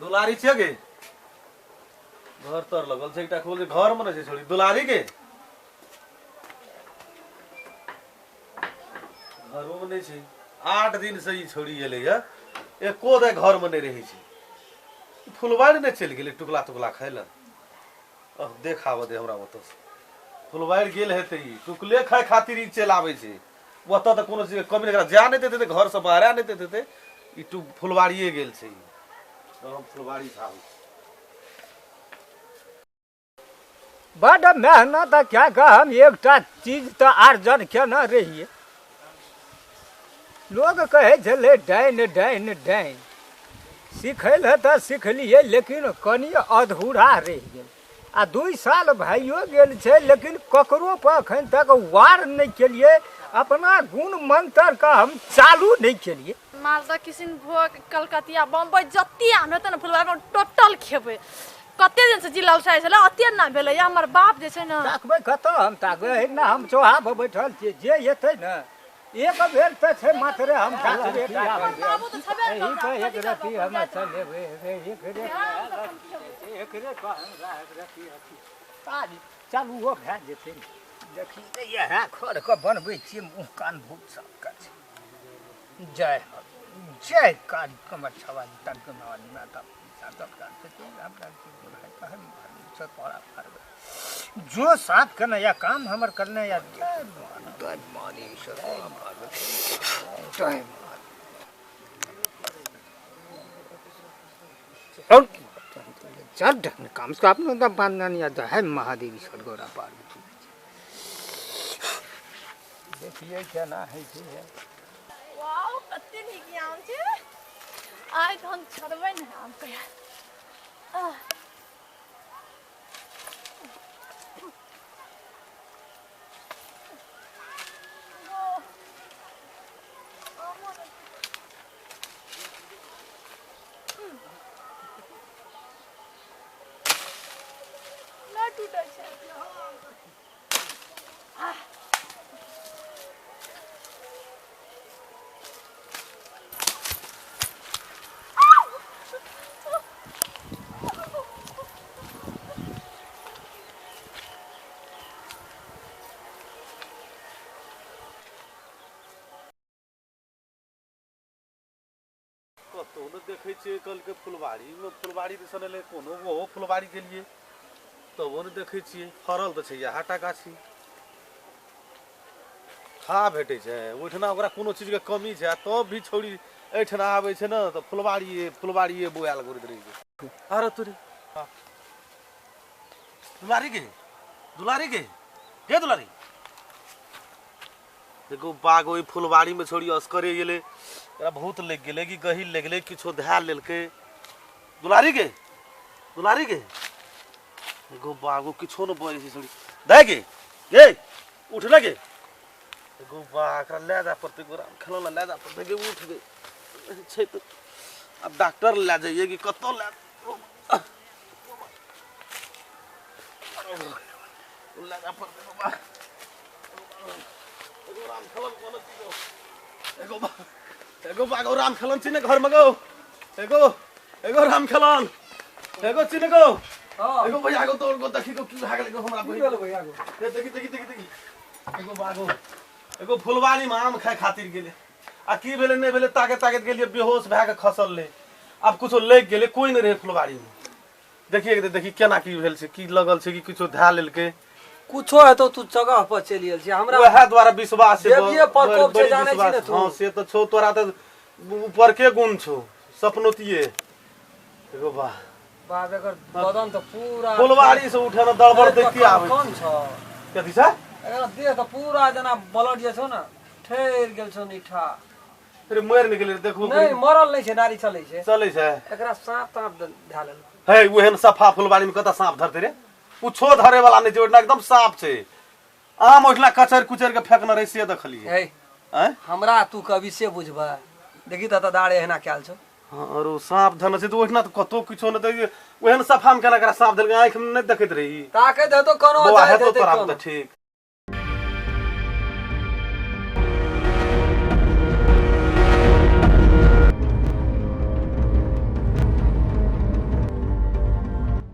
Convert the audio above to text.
दुलारी छियै गे घर तर लगल छै एकटा खोल घर मे नहि छै छोड़ी दुलारी के घरो मे नहि छै 8 दिन से ई छोड़ी एलै या एको दे घर मे नहि रहै छै ई फुलबाड़ी नहि चलि गेलै टुकला तुकला खाय लए। अह देख आबऽ दे हमरा ओतऽ से फुलबाड़ी गेल हेतै। ई टुकले खाय खातिर ई चलि आबै छै। ओतऽ तऽ कोनो चीजके कमी नहि, एकरा जाय नहि दैत हेतै, घरसँ बाहर नहि दैत हेतै। ई टु फुलबाड़िए गेल छै ई। तऽ हम फुलबाड़ी से आबै छी। बड मेहनत कए कऽ हम एकटा चीज तऽ आर्जन केने रहियै। लोक कहै छलै डाइन डाइन डाइन, सिखै लए तऽ सिखलियै लेकिन कनि अधूरा रहि गेल। आ 2 साल भइयो गेल छै लेकिन ककरो पर एखन तक वार नहि केलियै, अपना गुण मंत्रके हम चालू नहि केलियै। मालदह, किशनभोग, कलकतिया, बम्बई जते आम हेतै ने फुलबाड़ी मे टोटल खेबै। कते दिन से जी ललसाइ छलै, ओते ना भेलै। हमर बाप जे छै ने ताकबै कतऽ हम ताकबै ने, हम चौहा पर बैठल छियै, जे एतै ने एक बेर तऽ छै मात्रे हम ताकबे टा हमर करबै। बाबू तऽ छेबे एहि करबै, पर कथी एक करबै रत्ती अपन हम जाइत चलेबै, एक रत्ती एकरे पर हमरा एक रत्ती अथी काज चालुओ भए जेतै ने। देखी तऽ इएह खढ़के बनबै छियै, मुँह कान भूत सबके छै। जय हो जय काली कमर छवाली तन के मावाली माता जो साथ करना या काम हमर करना या जय जय मानी जय चल काम से आपने तो बांधना नहीं आता है। महादेवी सदगौरा पार्वती देखिए केना होइ छै। वाओ, कते नीक आम छै। आइ तऽ हम छोड़बै ने आम के। आह। गो। आमो नहि। नहि टूटै छै। कतहु ने देखै छियै कलके फुलबाड़ीमे, फुलबाड़ी दिसन एलै कोनो, ओहो फुलबाड़ी गेलियै तबो ने देखै छियै। फड़ल तऽ छै इएह टा गाछी खा भेटै छै ओहिठिना, ओकरा कोनो चीजके कमी छै? आ तब भी छौड़ी एहिठिना आबै छै ने तऽ फुलबाड़िए फुलबाड़िए बौआयल घुरैत रहै छै। अरे तोरी, दुलारी गे, दुलारी गे, गे दुलारी, देखो बाघ ओहि फुलबाड़ी में छोड़ी असकरे गेलै, एकरा बहुत लागि गेलै कि गहील लागि गेलै, किछो धए लेलकै। दुलारी गे, दुलारी गे, एगो बाघो किछो ने बजै छै छोड़ी। दे गे, गे उठ ने गे। एगो बा, एकरा लए जाय पड़तै, गोरा खेलौना लए जाय पड़तै। गे उठ गे, छै तऽ आब डॉक्टर लए जाइए कि कतऽ लए लए जाय पड़तै बाबा। एगो राम खेलन कोन चीज? एगो बा, एगो बागो राम खेलन छी ने घर में गो। एगो एगो राम खेलन एगो छी ने गो। एगो भैया गो, तोर गो, देखी गो की भए गेलै गो हमरा की भेल भैया गो? ए, देखी देखी देखी देखी। एगो बागो एगो फुलवारी में आम खाय खातिर गेलै आ की भेलै नहि भेलै, ताके ताकैत गेलियै, बेहोश भए के खसल रहै। आब कुछो लागि गेलै, कोइ नहि रहै फुलवारी में। देखिए देखी केना की भेल छै, की लगल छै कि किछो धए लेलकै। कुछो हेतौ, तू जगह पर चलि गेल छी हमरा वएह द्वारा विश्वास छै। देवीए प्रकोप छै, बड़ी जानै छी ने विश्वास। तू। हँ से तऽ छौ, तोरा तऽ ऊपर के गुण छौ सपनोतिये। एगो वाह बाप, एकर बदन तऽ पूरा फुलवारी से उठे ने दड़बड़ दैते आबै। कम छौ। कथी छै? एकर देह तऽ पूरा जेना ब्लड जे छौ ने ठहरि गेल छौ नीठा। अरे मरि नहि गेलै? देखबो नहि, मरल नहि छै, नारी चलै छै। चलै छै। एकरा साँप ताँप धए लेलक हे? ओहन सफा फुलवारी में कतऽ साँप धरतै रे? कुछो धरे वाला नहि छै ओहिठिना, एकदम साफ छै। आम ओहिठिना कचर कुचर के फेकने रहै से देखलियै। हे। आँय? हमरा तू कभी से बुझबै, देखी तऽ दाढ़े एहिना कयल छौ। हँ, आरो साँप धरने छै तऽ ओहिठिना तऽ कतौ किछो नहि तऽ ओहन सफा में केना एकरा साँप धरलकै? आँखि में नहि देखैत रही? ताकैत हेतौ कोनो बौआ जाइत हेतौ हेतै तोरा कोनो। तऽ ठीक।